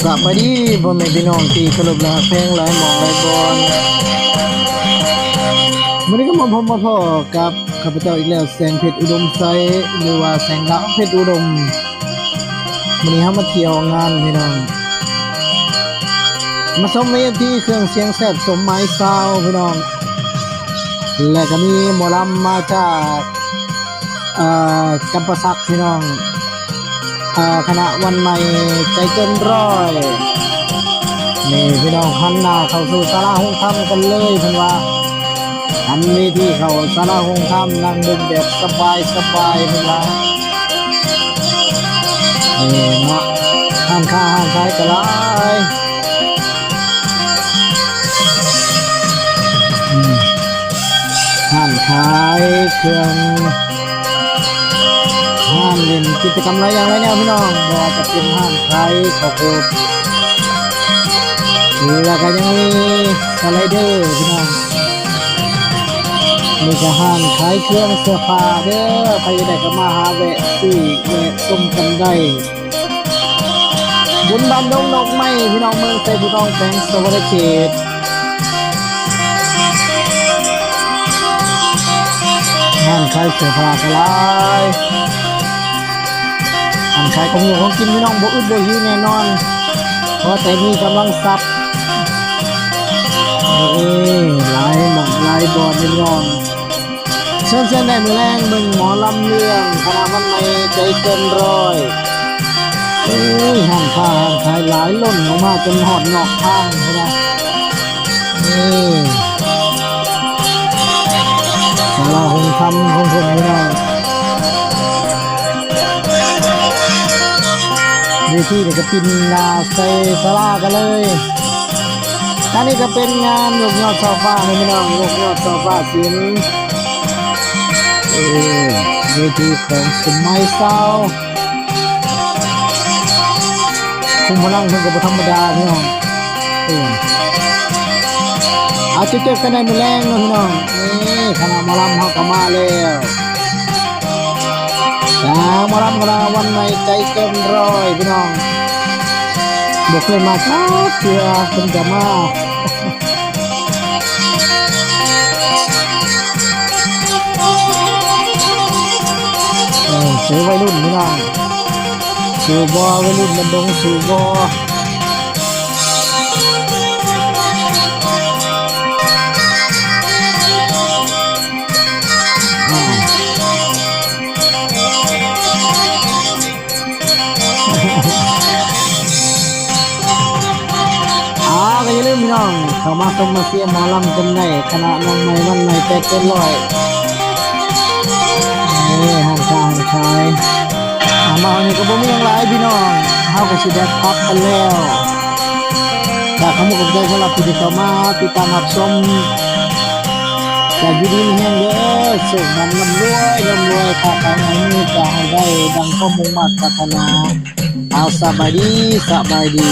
ສະບາຍດີພໍ່ແມ່ພີ່ນ້ອງທີ່ເຄົາລົບ ແລະ ຮັກແພງຫຼາຍໝ່ອງຫຼາຍບ່ອນ. ມື້ນີ້ກໍມາພົບມາພໍ້ກັບຂ້າພະເຈົ້າອີກແລ້ວ ແສງເພັດ ອຸດົມໄຊ ຫຼືວ່າແສງດາວເພັດອຸດົມ. ມື້ນີ້ເຮົາມາທ່ຽວງານພີ່ນ້ອງ ມາຊົມເວທີເຄື່ອງສຽງແຊບສົມໝາຍຊາວພີ່ນ້ອງ ແລະ ກໍມີໝໍລຳມາຈາກ ເອີ ຈຳປາສັກພີ່ນ້ອງ ເອີ ຄະນະວັນໃໝ່ໃຈເກີນຮ້ອຍ. ນີ້ພີ່ນ້ອງ ຫັນໜ້າເຂົ້າສູ່ສາລາໂຮງທຳກັນເລີຍ ເພິ່ນວ່າ ຫັນເວທີເຂົ້າສາລາໂຮງທຳ ນັ່ງເບິ່ງແບບສະບາຍສະບາຍ ເພິ່ນວ່າ. ນີ້ເນາະ ຮ້ານຄ້າຮ້ານຂາຍກໍຫຼາຍ ອືມ ຮ້ານຂາຍເຄື່ອງ ຮ້ານຫຼິ້ນ ກິດຈະກຳຫຼາຍຢ່າງຫຼາຍແນວພີ່ນ້ອງ ບໍ່ວ່າຈະເປັນຮ້ານຂາຍເຂົ້າໂພດ ແລ້ວກໍຍັງມີສະໄລເດີພີ່ນ້ອງ. ນີ້ກໍຮ້ານຂາຍເຄື່ອງເສື້ອຜ້າເດີ ໃຜຢາກໄດ້ກໍມາຫາແວະຊື້ແວະຊົມກັນໄດ້. ບຸນບ້ານດົງດອກໄມ້ ພີ່ນ້ອງ ເມືອງໄຊພູທອງ ແຂວງສະຫວັນນະເຂດ. ຮ້ານຂາຍເສື້ອຜ້າກໍຫຼາຍ ຮ້ານຂາຍຂອງຢູ່ຂອງກິນ ພີ່ນ້ອງ ບໍ່ອຶດບໍ່ຫິວແນ່ນອນ ຂໍແຕ່ມີກຳລັງຊັບ. ເອີ ຫຼາຍໝ່ອງຫຼາຍບ່ອນພີ່ນ້ອງ. ເຊີນເຊີນໄດ້ມື້ແລງເບິ່ງໝໍລຳເລື່ອງຄະນະວັນໃໝ່ໃຈເກີນຮ້ອຍ. ໂອ້ຍ ຮ້ານຄ້າຮ້ານຂາຍຫຼາຍ ລົ້ນອອກມາຈົນຮອດນອກທາງພຸ້ນນະ. ນີ້ ສາລາໂຮງທຳຂອງເພິ່ນພີ່ນ້ອງ. ເວທີນີ້ກໍປິນໜ້າໃສ່ສາລາກັນເລີຍ. ອັນນີ້ກໍເປັນງານຍົກຍອດຊ່ອຟ້າເນາະພີ່ນ້ອງ ຍົກຍອດຊ່ອຟ້າສິນ. ເອີ ເວທີຂອງສົມໝາຍຊາວ ຄຸມພະລັງເພິ່ນກໍບໍ່ທຳມະດາພີ່ນ້ອງ. ເອີ ອາດຈະເຈີກັນໃນມື້ແລງເນາະພີ່ນ້ອງ. ນີ້ຄະນະໝໍລຳເຮົາກໍມາແລ້ວ. ອ່າ ໝໍລຳຄະນະວັນໃໝ່ໃຈເກີນຮ້ອຍພີ່ນ້ອງ ບໍ່ເຄີຍມາຈັກເທື່ອ ເພິ່ນຈະມາ. ເອີ ເຈີໄວລຸ້ນພີ່ນ້ອງ ສູ້ບໍ່ ໄວລຸ້ນບ້ານດົງສູ້ບໍ່? ອ່າ ກໍຢ່າລືມພີ່ນ້ອງ ເຂົ້າມາຊົມມາເຊຍໝໍລຳກັນໄດ້ ຄະນະນ້ອງໃໝ່ວັນໃໝ່ແປດເຈັດຮ້ອຍ. ນີ້ຮ້ານຄ້າຮ້ານຂາຍ ອ່າ ມາຮອດນີ້ກໍບໍ່ມີຫຍັງຫຼາຍພີ່ນ້ອງ ເຮົາກໍຊິໄດ້ກັບກັນແລ້ວ. ກໍຂໍຂອບໃຈສຳລັບຜູ້ທີ່ເຂົ້າມາຕິດຕາມຮັບຊົມ ກໍຢູ່ດີມີແຮງເດີ ໂຊກໝານ ລ່ຳລວຍ ລ່ຳລວຍ ຄ້າຂາຍຫາເງິນກໍໃຫ້ໄດ້ດັ່ງຄວາມມຸ່ງມາດປາດຖະໜາ. ເອົາ ສະບາຍດີ ສະບາຍດີ.